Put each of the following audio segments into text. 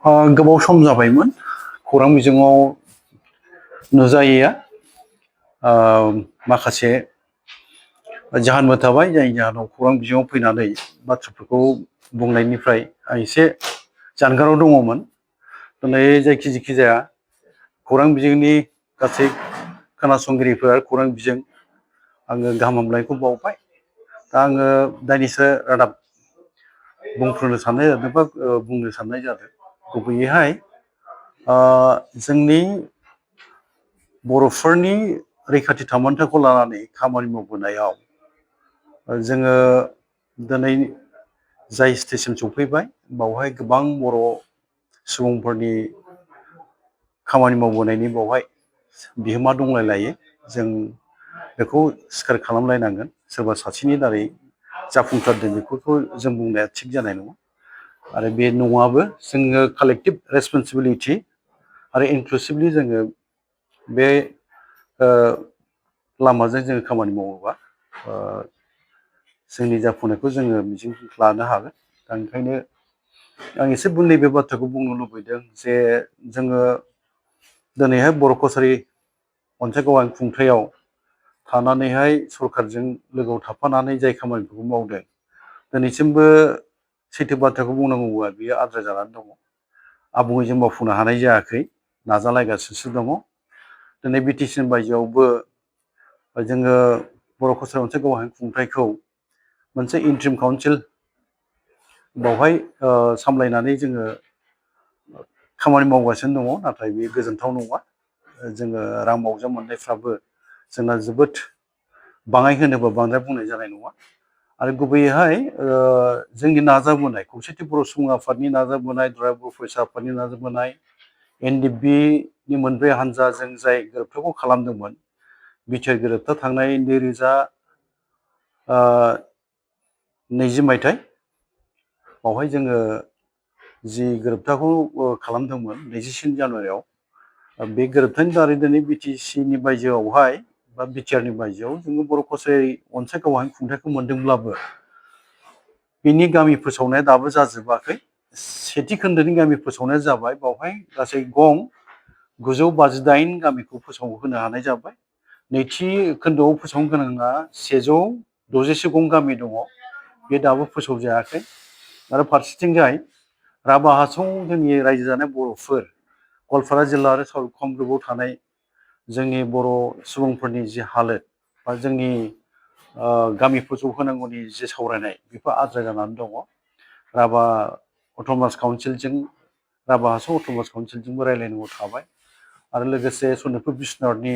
गोबाव सम जाबायमोन खौरां बिजोङाव नुजायैया माखासे जाहोनबो थाबाय जायनि जाहोनाव खौरां बिजोङाव फैनानै बाथ्राफोरखौ बुंनायनिफ्राय आं एसे जानगाराव दङमोन। दिनै जायखि जाया खौरां बिजोंनि गासै खोनासंगिरिफोर खौरां बिजों आङो गाहाम हामलायनायखौ बावबाय। दा आङो दान्दिसे रादाब बुंफ्रुनो साननाय जादों बा बुंनो साननाय जादों। गुबैयैहाय जोंनि बर'फोरनि रैखाथि थामोन्थाखौ लानानै खामानि मावबोनायाव जोङो दिनै जाय स्टेजसिम सफैबाय बावहाय गोबां बर' सुबुंफोरनि खामानि मावबोनायनि बावहाय बिहोमा दंलाय लायो। जों बेखौ स्वीकार खालामलायनांगोन। सोरबा सासेनि दारै जाफुंसारदों बेफोरखौ जों बुंनाया थिग जानाय नङा। आरो बे नङाबो जोङो कालेक्टिभ रेसपन्सिबिलिटि आरो इनक्लुसिभलि जोङो बे लामाजों जोङो खामानि मावोबा जोंनि जाफुंनायखौ जोङो मिजिं लानो हागोन। दा ओंखायनो आं एसे नैबे बाथ्राखौ बुंनो लुबैदों जे जोङो दिनैहाय बर' कसारि अनसाय गावान खुंथायाव थानानैहाय सरकारजों लोगोआव थाफानानै जाय खामानिफोरखौ मावदों दिनैसिमबो सैथो बाथ्राखौ बुंनांगौबा बियो आद्रा जानानै दङ। आबुङै जों मावफुंनो हानाय जायाखै, नाजालायगासिनो दङ। दिनै बिटिसिनि बायजोआवबो जोङो बर' कसारि अनसाय गावान खुंथायखौ मोनसे इन्ट्रिम काउन्सिल बावहाय सामलायनानै जोङो खामानि मावगासिनो दङ। नाथाय बे गोजोनथाव नङा। जोङो रां बावजा मोननायफ्राबो जोंना जोबोद बाङाय होनोबा बांद्राय बुंनाय जानाय नङा। आरो गुबैयैहाय जोंनि नाजाबोनाय खौसेथि बर' सुबुं आफादनि नाजाबोनाय, दुलाराय बर' फरायसा आफादनि नाजाबोनाय, NDP-नि मोनब्रै हान्जाजों जाय गोरोबथाखौ खालामदोंमोन, बिटिआर गोरोबथा थांनाय 2020 मायथाइ बावहाय जोङो जि गोरोबथाखौ खालामदोंमोन 23 जानुवारियाव, बे गोरोबथानि दारै दिनै बिटिसिनि बायजोआवहाय बा बिटिआरनि बायजोआव जोङो बर' कसारि अनसाय गावान खुंथायखौ मोनदोंब्लाबो बिनि गामि फोसावनाया दाबो जाजोबाखै। सेथि खोन्दोनि गामि फोसावनाया जाबाय, बावहाय गासै गं 958 गामिखौ फोसावहोनो हानाय जाबाय। नैथि खोन्दोआव फोसावनो गोनाङा 166 गं गामि दङ, बे दाबो फोसावजायाखै। आरो फारसेथिंजाय राभा हासं जोंनि रायजो जानाय बर'फोर, गवालपारा जिल्ला आरो साउथ कामरुपआव थानाय जोंनि बर' सुबुंफोरनि जि हालोद बा जोंनि गामि फोसावहोनांगौनि जे सावरायनाय बेफोर आद्रा जानानै दङ। राभा अट'नमास काउन्सिलजों, राभा हासं अट'नमास काउन्सिलजोंबो रायज्लायनांगौ थाबाय। आरो लोगोसे सनितपुर बिस्वनाथनि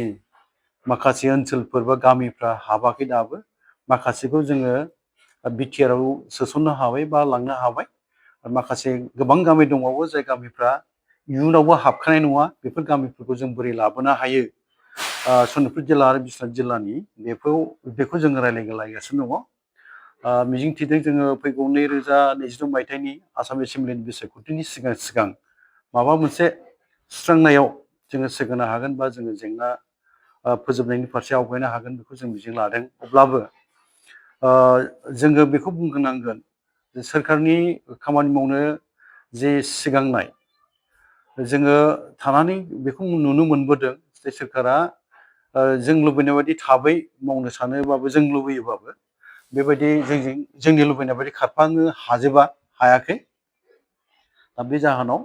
माखासे ओनसोलफोर बा गामिफ्रा हाबाखै दाबो। माखासेखौ जोङो बिटिआरआव सोसननो हाबाय बा लांनो हाबाय। माखासे गोबां गामि दंबावो जाय गामिफ्रा इयुनावबो हाबखानाय नङा। बेफोर गामिफोरखौ जों बोरै लाबोनो हायो सनितपुर जिल्ला आरो बिस्वनाथ जिल्लानि बेखौ जोङो रायज्लायगासिनो दङ। मिजिंथिदों जोङो फैगौ 2022 मायथाइनि आसाम एसेम्बलिनि बिसायख'थिनि सिगां माबा मोनसे सुस्रांनायाव जोङो सोरगोनो हागोन बा जोङो जेंना फोजोबनायनि फारसे आवगायनो हागोन बेखौ जों मिजिं लादों। अब्लाबो जोङो बेखौ बुंग्रोनांगोन जे सोरखारनि खामानि मावनो जे सिगांनाय जोङो थानानै बेखौ नुनो मोनबोदों जे सोरखारा जों लुबैनाय बायदि थाबै मावनो सानोबाबो, जों लुबैयोबाबो बेबायदि जोंनि लुबैनाय बायदि खारफानो हायाखै। दा बे जाहोनाव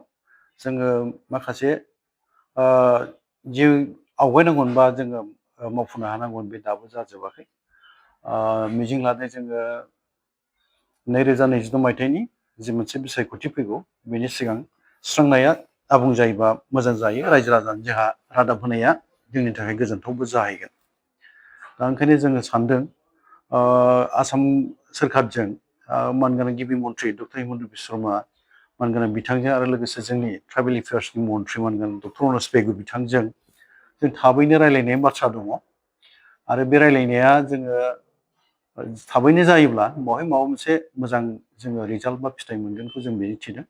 जोङो माखासे जि आवगायनांगौमोन बा जोङो मावफुंनो हानांगौमोन बे दाबो जाजोबाखै। मिजिं लादों जोङो 2022 मायथाइनि जि मोनसे बिसायख'थि फैगौ बेनि सिगां सुस्रांनाया आबुं जायोबा मोजां जायो। रायजो राजानि जोंहा रादाब होनाया जोंनि थाखाय गोजोनथावबो जाहैगोन। दा ओंखायनो जोङो सानदों आसाम सोरखारजों मानगोनां गिबि मन्थ्रि डक्टर हिमन्त बिश्व शर्मा, मानगोनां बिथांजों आरो लोगोसे जोंनि ट्राइबेल एफेयार्सनि मन्थ्रि मानगोनां डक्टर अनुज पेगु बिथांजों जों थाबैनो रायज्लायनायनि बाथ्रा दङ। आरो बे रायज्लायनाया जोङो थाबैनो जायोब्ला बेवहाय माबा मोनसे मोजां जोङो रिजाल्ट बा फिथाइ मोनगोनखौ जों मिजिंथिदों।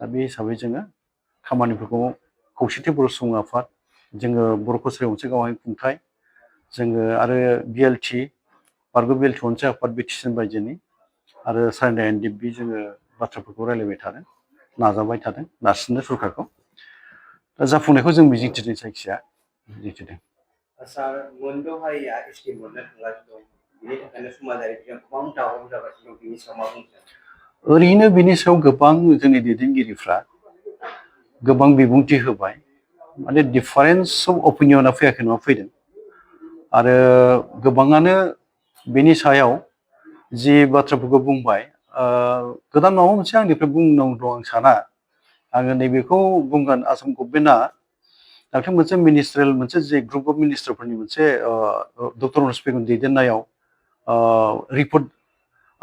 दा बे हिसाबै जोङो खामानिफोरखौ खौसेथि बर' सुबुं आफाद, जोङो बर' कसारि अनसाय गावान खुंथाय, जोङो आरो बिएलटि बारग' बिएलटि अनसाय आफाद बिटिसि बायजोनि आरो सारेना NDP जोङो बाथ्राफोरखौ रायज्लायबाय थादों। नाजाबाय थादों नारसिननो सरकारखौ दा जाफुंनायखौ जों मिजिंथिदों जायखिया मिजिंथिदों। सार मोनद' हारिया एसटि मोननो थांगासिनो दं बिनि थाखायनो समाजारि बिजों गोबां दावराव जागासिनो दं बिनि सायाव मा बुंनो? ओरैनो बिनि सायाव गोबां जोंनि दैदेनगिरिफ्रा गोबां बिबुंथि होबाय माने डिफारेन्स अफ अपिनियना फैयाखै नङा फैदों आरो गोबाङानो बेनि सायाव जि बाथ्राफोरखौ बुंबाय गोदान माबा मोनसे आंनिफ्राय बुंनांगौ दं आं साना आङो नैबेखौ बुंगोन आसाम गभर्नमेन्टआ दाख्लै मोनसे मिनिस्ट्रियेल मोनसे जे ग्रुप अफ मिनिस्टारफोरनि मोनसे डक्टर हस्पिटाल दैदेननायाव रिपर्ट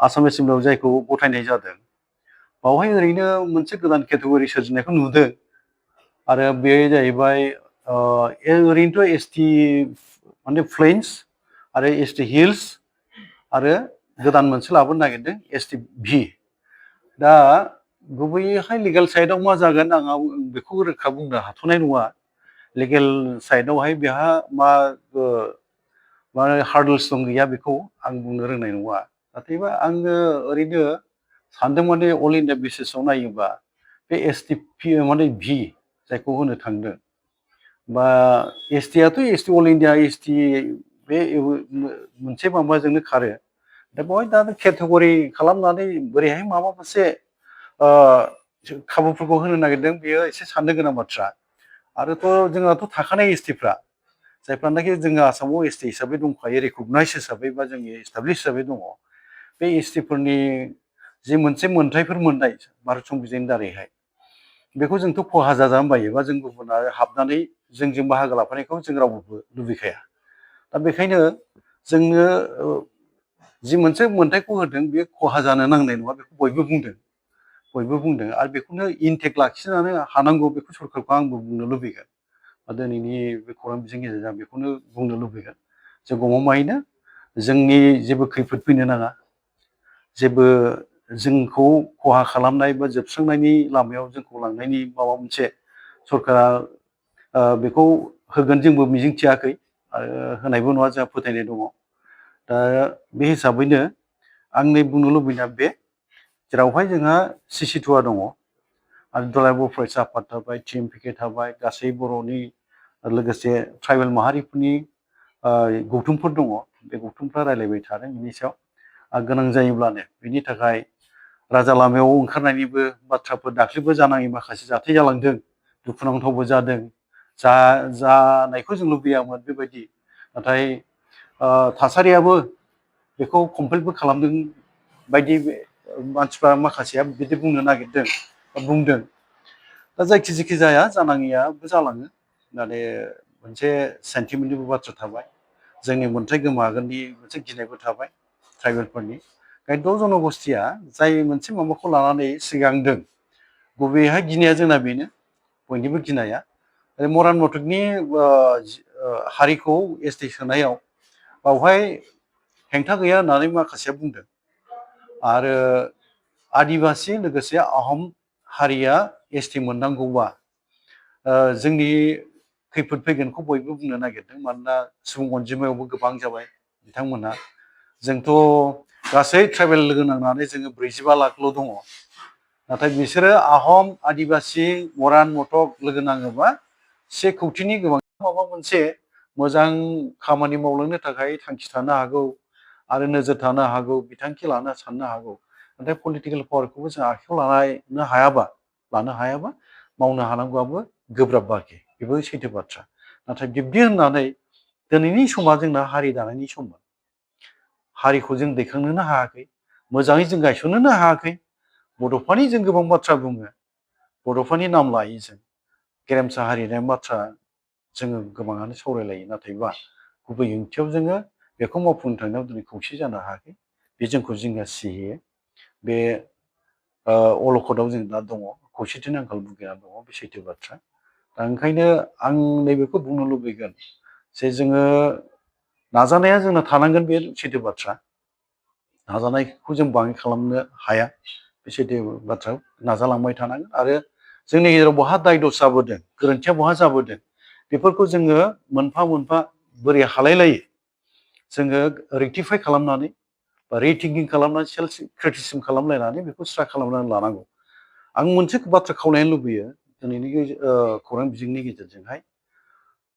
आसाम एसेम्बलियाव जायखौ गथायनाय जादों बावहाय ओरैनो मोनसे गोदान केटेगरि सोरजिनायखौ नुदों आरो बे जाहैबाय ओरैनोथ' एसटि माने प्लेन्स आरो एसटि हिल्स आरो गोदान मोनसे लाबोनो नागिरदों एसटि भि दा गुबैयैहाय लिगेल साइडआव मा जागोन आं बेखौ रोखा बुंनो हाथ'नाय नङा लिगेल साइडआवहाय बेहा मा हार्डल्स दं गैया बेखौ आं बुंनो रोंनाय नङा नाथायबा आङो ओरैनो सानदों माने अल इन्डिया बेसिसाव नायोबा बे एसटि माने भि जायखौ होनो थांदों बा एसटिआथ' एसटि अल इन्डिया एसटि बे मोनसे माबाजोंनो खारो दा बेवहाय दा केटेगरि खालामनानै बोरैहाय माबा मोनसे खाबुफोरखौ होनो नागिरदों बेयो एसे साननो गोनां बाथ्रा आरोथ' जोंहाथ' थाखानाय एसटिफ्रा जायफ्रानाखि जोङो आसामाव एसटि हिसाबै दंखायो रेकगनाइज हिसाबै बा जोंनि एस्टाब्लिश हिसाबै दङ बे एसटिफोरनि जि मोनसे मोन्थायफोर मोननाय भारत संबिजिरनि दारैहाय बेखौ जोंथ' खहा जाजानो बायो बा जों गुबुना हाबनानै जोंजों बाहागो लाफानायखौ जों रावबो लुबैखाया दा बेखायनो जोंनो जि मोनसे मोन्थायखौ होदों बे खहा जानो नांनाय नङा बेखौ बयबो बुंदों आरो बेखौनो इनटेक्ट लाखिनानै हानांगौ बेखौ सरकारखौ आंबो बुंनो लुबैगोन दिनैनि बे खौरां बिजोंनि गेजेरजों बेखौनो बुंनो लुबैगोन जों गमामायैनो जोंनि जेबो खैफोद फैनो नाङा जेबो जोंखौ खहा खालामनाय बा जोबस्रांनायनि लामायाव जोंखौ लांनायनि माबा मोनसे सरकारा बेखौ होगोन जोंबो मिजिंथियाखै आरो होनायबो नङा जोंहा फोथायनाय दङ दा बे हिसाबैनो आंनि बुंनो लुबैनाया बे जेरावहाय जोंहा सिसिटुवा दङ आरो दुलाराय बर' फरायसा आफाद थाबाय TMPK थाबाय गासै बर'नि लोगोसे ट्राइबेल माहारिफोरनि गौथुमफोर दङ बे गौथुमफ्रा रायलायबाय थादों बिनि सायाव गोनां जायोब्लानो बिनि थाखाय राजा लामायाव ओंखारनायनिबो बाथ्राफोर दाख्लैबो जानाङि माखासे जाथाय जालांदों दुखुनांथावबो जादों जानायखौ जों लुबैयामोन बेबायदि नाथाय थासारियाबो बेखौ कमप्लिटबो खालामदों बायदि मानसिफ्रा माखासेया बिदि बुंनो नागिरदों बुंदों दा जायखि जेखि जाया जानाङियाबो जालाङो माने मोनसे सेन्टिमेन्टनिबो बाथ्रा थाबाय जोंनि मोन्थाय गोमागोननि मोनसे गिनायबो थाबाय ट्राइबेलफोरनि गायद' जनगोष्ठिया जाय मोनसे माबाखौ लानानै सिगांदों गुबैयैहाय गिनाया जोंना बेनो बयनिबो गिनाया मरान मथकनि हारिखौ एसटि सोनायाव बावहाय हेंथा गैया होननानै माखासेया बुंदों आरो आदिबासि लोगोसे आहम हारिया एसटि मोननांगौबा जोंनि खैफोद फैगोनखौ बयबो बुंनो नागिरदों मानोना सुबुं अनजिमायावबो गोबां जाबाय बिथांमोनहा जोंथ' गासै ट्राइबेल लोगो नांनानै जोङो 45 लाखल' दङ नाथाय बिसोरो आहम आदिबासि मरान मटक लोगो नाङोबा 1 कौटिनि गोबां माबा मोनसे मोजां खामानि मावलांनो थाखाय थांखि थानो हागौ आरो नोजोर थानो हागौ बिथांखि लानो साननो हागौ नाथाय पलिटिकेल पावारखौबो जों आखायाव लानो हायाबा मावनो हानांगौआबो गोब्राब बाखि बेबो सैथो बाथ्रा नाथाय बिब्दि होननानै दिनैनि समा जोंना हारि दानायनि सममोन हारिखौ जों दैखांनोनो हायाखै मोजाङै जों गायसननोनो हायाखै बड'फानि जों गोबां बाथ्रा बुङो बड'फानि नाम लायो जों गेरेमसा हारिनाय बाथ्रा जोङो गोबाङानो सावरायलायो नाथायबा गुबै ओंथियाव जोङो बेखौ मावफुंनो थांनायाव दिनै खौसे जानो हायाखै बे जोंखौ जिंगा सिहोयो बे अलखदाव जों दा दङ खौसेथिनि आंखाल भुगिनानै दङ बे सैथो बाथ्रा दा ओंखायनो आं नैबेखौ बुंनो लुबैगोन जे जोङो नाजानाया जोंना थानांगोन बे सैथो बाथ्रा नाजानायखौ जों बाङाइ खालामनो हाया बे सैथो बाथ्रा नाजालांबाय थानांगोन आरो जोंनि गेजेराव बहा दाय दस जाबोदों गोरोन्थिया बहा जाबोदों बेफोरखौ जोङो मोनफा मोनफा बोरै हालायलायो जोङो रेक्टिफाइ खालामनानै बा रिथिंकिं खालामनानै सेल्फ क्रिटिसिजम खालामलायनानै बेखौ स्रा खालामनानै लानांगौ आं मोनसे बाथ्रा खावलायनो लुबैयो दिनैनि खौरां बिजोंनि गेजेरजोंहाय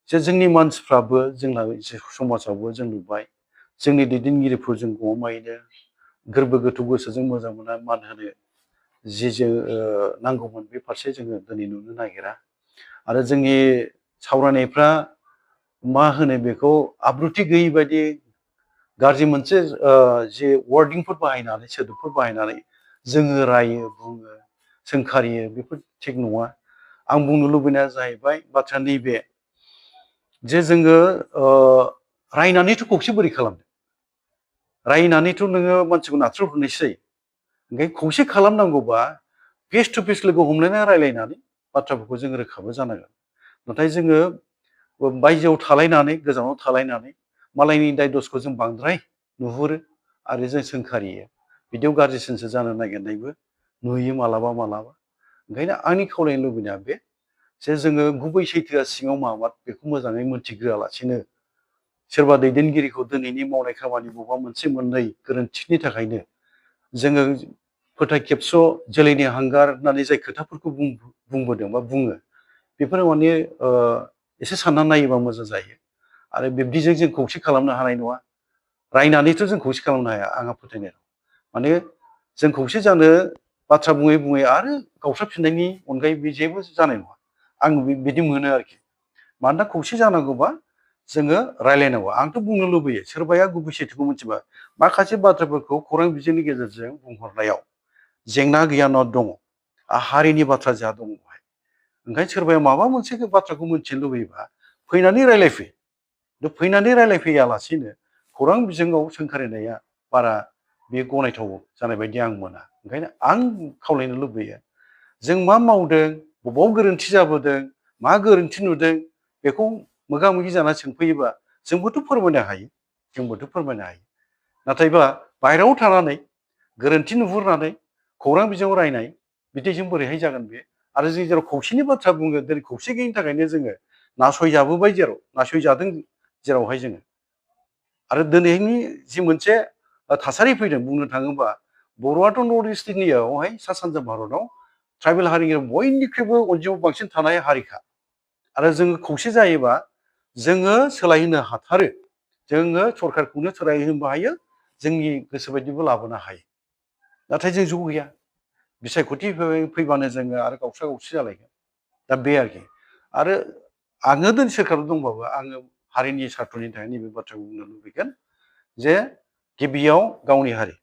जे जोंनि मानसिफ्राबो जोंना समाजावबो जों नुबाय जोंनि दैदेनगिरिफोर जों गमामायैनो गोरबो गोथौ गोसोजों मोजां मोना मान होनो जि जों नांगौमोन बे फारसे जोङो दिनै नुनो नागिरा आरो जोंनि सावरायनायफ्रा मा होनो बेखौ आब्रुथि गैयै बायदि गाज्रि मोनसे जे वार्डिंफोर बाहायनानै सोदोबफोर बाहायनानै जोङो रायो बुङो सोंखारियो बेफोर थिग नङा आं बुंनो लुबैनाया जाहैबाय बाथ्रा नैबे जे जोङो रायनानैथ' खौसे बोरै खालामनो रायनानैथ' नोङो मानसिखौ नाथ्रोदहरनोसै ओंखायनो खौसे खालामनांगौबा फेस टु फेस लोगो हमलायनानै रायलायनानै बाथ्राफोरखौ जों रोखाबो जानांगोन नाथाय जोङो बायजोआव थालायनानै गोजानाव थालायनानै मालायनि दाय दसखौ जों बांद्राय नुहुरो आरो जों सोंखारियो बिदियाव गाज्रिसिनसो जानो नागिरनायबो नुयो मालाबा मालाबा ओंखायनो आंनि खावलायनो लुबैनाया बे जे जोङो गुबै सैथोआ सिङाव माबा बेखौ मोजाङै मोनथिग्रोआलासिनो सोरबा दैदेनगिरिखौ दिनैनि मावनाय खामानि बबेबा मोनसे मोननै गोरोन्थिनि थाखायनो जोङो फोथाय खेबस' जोलैनि हांगार होननानै जाय खोथाफोरखौ बुंबोदों बा बुङो बेफोरो माने एसे साननानै नायोबा मोजां जायो आरो बिब्दिजों जों खौसे खालामनो हानाय नङा रायनानैथ' जों खौसे खालामनो हाया आंहा फोथायनाय दं माने जों खौसे जानो बाथ्रा बुङै बुङै आरो गावस्राफिननायनि अनगायै बे जेबो जानाय नङा आं बिदि मोनो आरोखि मानोना खौसे जानांगौबा जोङो रायलायनांगौ आंथ' बुंनो लुबैयो सोरबाया गुबै सैथोखौ मिथिबा माखासे बाथ्राफोरखौ खौरां बिजोंनि गेजेरजों बुंहरनायाव जेंना गैयाना दङ हारिनि बाथ्रा जोंहा दङ बेवहाय ओंखायनो सोरबाया माबा मोनसे बाथ्राखौ मिथिनो लुबैयोबा फैनानै रायलायफै फैनानै रायलायफैयालासिनो खौरां बिजोङाव सोंखारिनाया बारा बे गनायथाव जानाय बायदि आं मोना ओंखायनो आं खावलायनो लुबैयो जों मा मावदों बबाव गोरोन्थि जाबोदों मा गोरोन्थि नुदों बेखौ मोगा मोगि जाना सोंफैयोबा जोंबोथ' फोरमायनो हायो नाथायबा बाहेरायाव थानानै गोरोन्थि नुहुरनानै खौरां बिजोङाव रायनाय बिदिजों बोरैहाय जागोन बे आरो जों जेराव खौसेनि बाथ्रा बुङो दिनै खौसे गैयिनि थाखायनो जोङो नासयजाबोबाय नासयजादों जेरावहाय जोङो आरो दिनैनि जि मोनसे थासारि फैदों बुंनो थाङोबा बर'आथ' नर्थ इस्टनियावहाय सा सानजा भारताव ट्राइबेल हारिनि बयनिख्रुइबो अनजिमा बांसिन थानाय हारिखा आरो जोङो खौसे जायोबा जोङो सोलायहोनो हाथारो जोङो सरखारखौनो सोलायहोनोबो हायो जोंनि गोसो बायदिबो लाबोनो हायो नाथाय जों ज' गैया बिसायख'थि फैबानो जोङो आरो गावस्रा गावस्रि जालायगोन दा बे आरोखि आरो आङो दिनै सोरखाराव दंबाबो आङो हारिनि सार्थ'नि थाखाय नैबे बाथ्राखौ बुंनो लुबैगोन जे गिबियाव गावनि हारि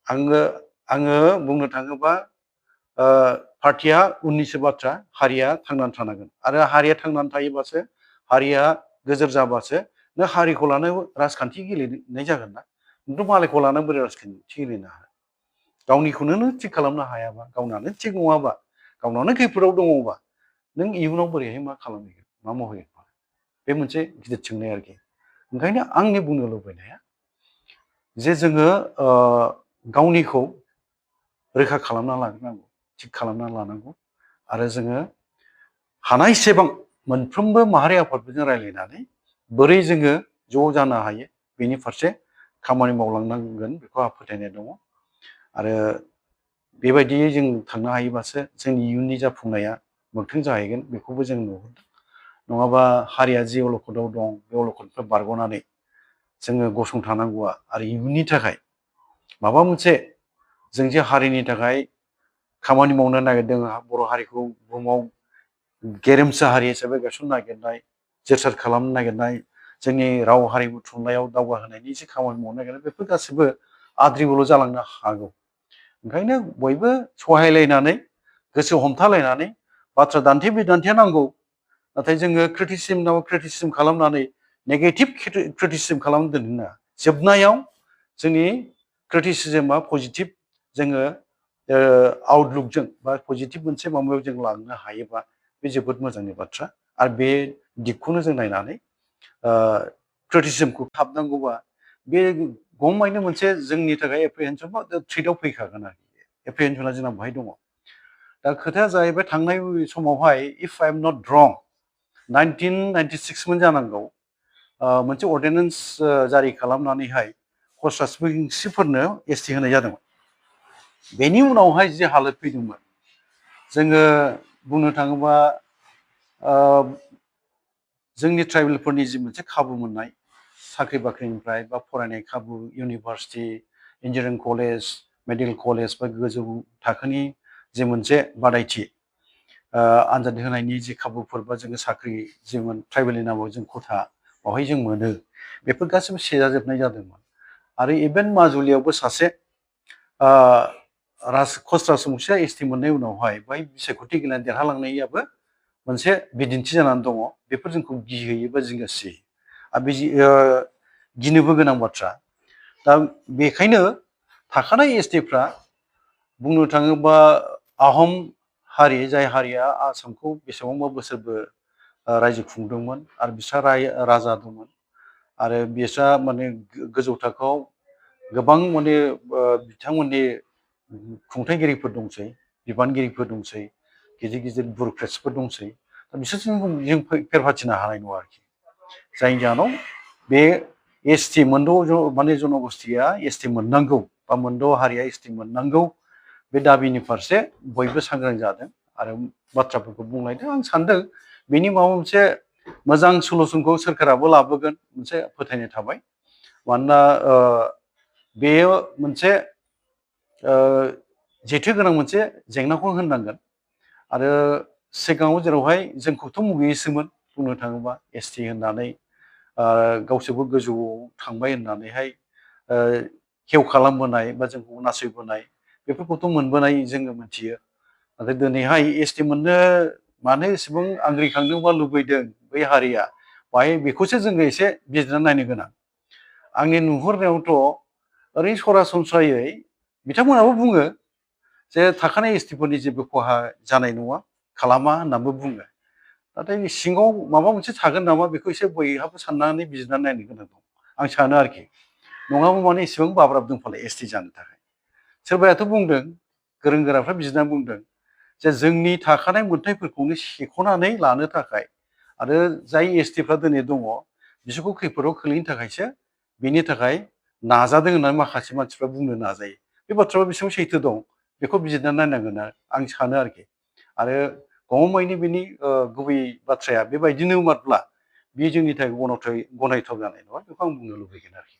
आङो बुंनो थाङोबा पार्टिया उननिसो बाथ्रा हारिया थांनानै थानांगोन आरो हारिया थांनानै थायोबासो हारिया गोजोर जाबासो नों हारिखौ लानो राजखान्थि गेलेनाय जागोन ना नोंथ' मालायखौ लानानै बोरै राजखान्थि गेलेनो हानो गावनिखौनो नों थिग खालामनो हायाबा गावनानो थिग नङाबा गावनानो खैफोदाव दङबा नों इयुनाव बोरैहाय मा खालामहैगोन मा मावहैगोन बे मोनसे गिदिर सोंनाय आरोखि ओंखायनो आंनि बुंनो लुबैनाया जे जोङो गावनिखौ रैखा खालामना लाग्रोनांगौ थिग खालामना लानांगौ आरो जोङो हानायसेबां मोनफ्रोमबो माहारि आफादफोरजों रायलायनानै बोरै जोङो ज' जानो हायो बेनि फारसे खामानि मावलांनांगोन बेखौ आंहा फोथायनाय दङ आरो बेबायदियै जों थांनो हायोबासो जोंनि इयुननि जाफुंनाया मोगथों जाहैगोन बेखौबो जों नुहुरदों नङाबा हारिया जि अलखदाव दं बे अलखदनिफ्राय बारग'नानै जोङो गसंथानांगौआ आरो इयुननि थाखाय माबा मोनसे जों जे हारिनि थाखाय खामानि मावनो नागिरदों बर' हारिखौ बुहुमाव गेरेमसा हारि हिसाबै गायसननो नागिरनाय जोरसार खालामनो नागिरनाय जोंनि राव हारिमु थुनलाइयाव दावगाहोनायनि एसे खामानि मावनो नागिरनाय बेफोर गासैबो आद्रिबोल' जालांनो हागौ ओंखायनो बयबो सहायलायनानै गोसो हमथालायनानै बाथ्रा दान्थे बिदान्थेया नांगौ नाथाय जोङो क्रिटिसिजम खालामनानै नेगेटिभ क्रिटिसिजम खालामनो दोननो नाङा जोबनायाव जोंनि क्रिटिसिजमा पजिटिभ जोङो आउटलुकजों बा पजिटिभ मोनसे माबायाव जों लांनो हायोबा बे जोबोद मोजांनि बाथ्रा आरो बे दिगखौनो जों नायनानै क्रिटिसिजमखौ हाबनांगौबा बे गमायनो मोनसे जोंनि थाखाय एप्रिहेन्सन बा थ्रिटआव फैखागोन आरो एप्रिहेन्सना जोंना बेहाय दङ दा खोथाया जाहैबाय थांनाय समावहाय इफ आइ एम नट रं 1996 जानांगौ मोनसे अर्डिनेन्स जारि खालामनानैहाय कस राजबंसिफोरनो एसटि होनाय जादोंमोन बेनि उनावहाय जि हालोद फैदोंमोन जोङो बुंनो थाङोबा जोंनि ट्राइबेलफोरनि जि मोनसे खाबु मोननाय साख्रि बाख्रिनिफ्राय बा फरायनाय खाबु university engineering college medical college बा गोजौ थाखोनि जे मोनसे बादायथि आनजाद होनायनि जि खाबुफोर बा जोङो साख्रि जेमोन ट्राइबेलनि नामाव जों खथा बावहाय जों मोनो बेफोर गासिबो सेजाजोबनाय जादोंमोन आरो इभेन माजुलियावबो सासे खस राजबंसिया एसटि मोननाय उनावहाय बै बिसायख'थि गेलेनानै देरहालांनायाबो मोनसे बिदिन्थि जानानै दङ बेफोर जोंखौ गिहोयो बा जिंगासियो आरो बे गिनोबो गोनां बाथ्रा दा बेखायनो थाखानाय एसटिफ्रा बुंनो थाङोबा आहम हारि जाय हारिया आसामखौ बेसेबांबा बोसोरबो रायजो खुंदोंमोन आरो बिस्रा राजा दंमोन आरो बिस्रा माने गोजौ थाखोआव गोबां माने बिथांमोननि खुंथाइगिरिफोर दंसै बिबानगिरिफोर दंसै गिदिर गिदिर बुर'क्रेट्सफोर दंसै दा बिसोरजों जों फेर फाथिनो हानाय नङा आरोखि जायनि जाहोनाव बे एसटि मोनद' माने जन'गोष्ठिया एसटि मोननांगौ बा मोनद' हारिया एसटि मोननांगौ बे दाबिनि फारसे बयबो सांग्रां जादों आरो बाथ्राफोरखौ बुंलायदों आं सानदों बेनि माबा मोनसे मोजां सलुसनखौ सोरखाराबो लाबोगोन मोनसे फोथायनाय थाबाय मानोना बेयो मोनसे जेथो गोनां मोनसे जेंनाखौ होननांगोन आरो सिगाङाव जेरावहाय जोंखौथ' मुगैयोसोमोन बुंनो थाङोबा एसटि होननानै गावसोरबो गोजौआव थांबाय होननानैहाय हेव खालामबोनाय बा जोंखौ नासयबोनाय बेफोरखौथ' मोनबोनाय जोङो मिथियो नाथाय दिनैहाय एसटि मोननो मानो एसेबां आंग्रिखांदों बा लुबैदों बै हारिया बाहाय बेखौसो जोङो एसे बिजिरनानै नायनो गोनां आंनि नुहुरनायावथ' ओरैनो सरासनस्रायै बिथांमोनाबो बुङो जे थाखानाय एसटिफोरनि जेबो खहा जानाय नङा खालामा होननानैबो बुङो नाथाय सिङाव माबा मोनसे थागोन नामा बेखौ एसे बयहाबो साननानै बिजिरनानै नायनो गोनां दं आं सानो आरोखि नङाबा माने एसेबां बाब्राबदों फालाय एसटि जानो थाखाय सोरबायाथ' बुंदों गोरों गोराफ्रा बिजिरनानै बुंदों जे जोंनि थाखानाय मोन्थायफोरखौनो सेख'नानै लानो थाखाय आरो जाय एसटिफ्रा दिनै दङ बिसोरखौ खैफोदाव खोलैनो थाखायसो बेनि थाखाय नाजादों होननानै माखासे मानसिफ्रा बुंनो नाजायो बे बाथ्राया बेसेबां सैथो दं बेखौ बिजिरनानै नायनांगोन आं सानो आरोखि आरो गमामायैनो बेनि गुबै बाथ्राया बेबायदिनो मारब्ला बेयो जोंनि थाखाय गनायथाव जानाय नङा बेखौ आं बुंनो लुबैगोन आरोखि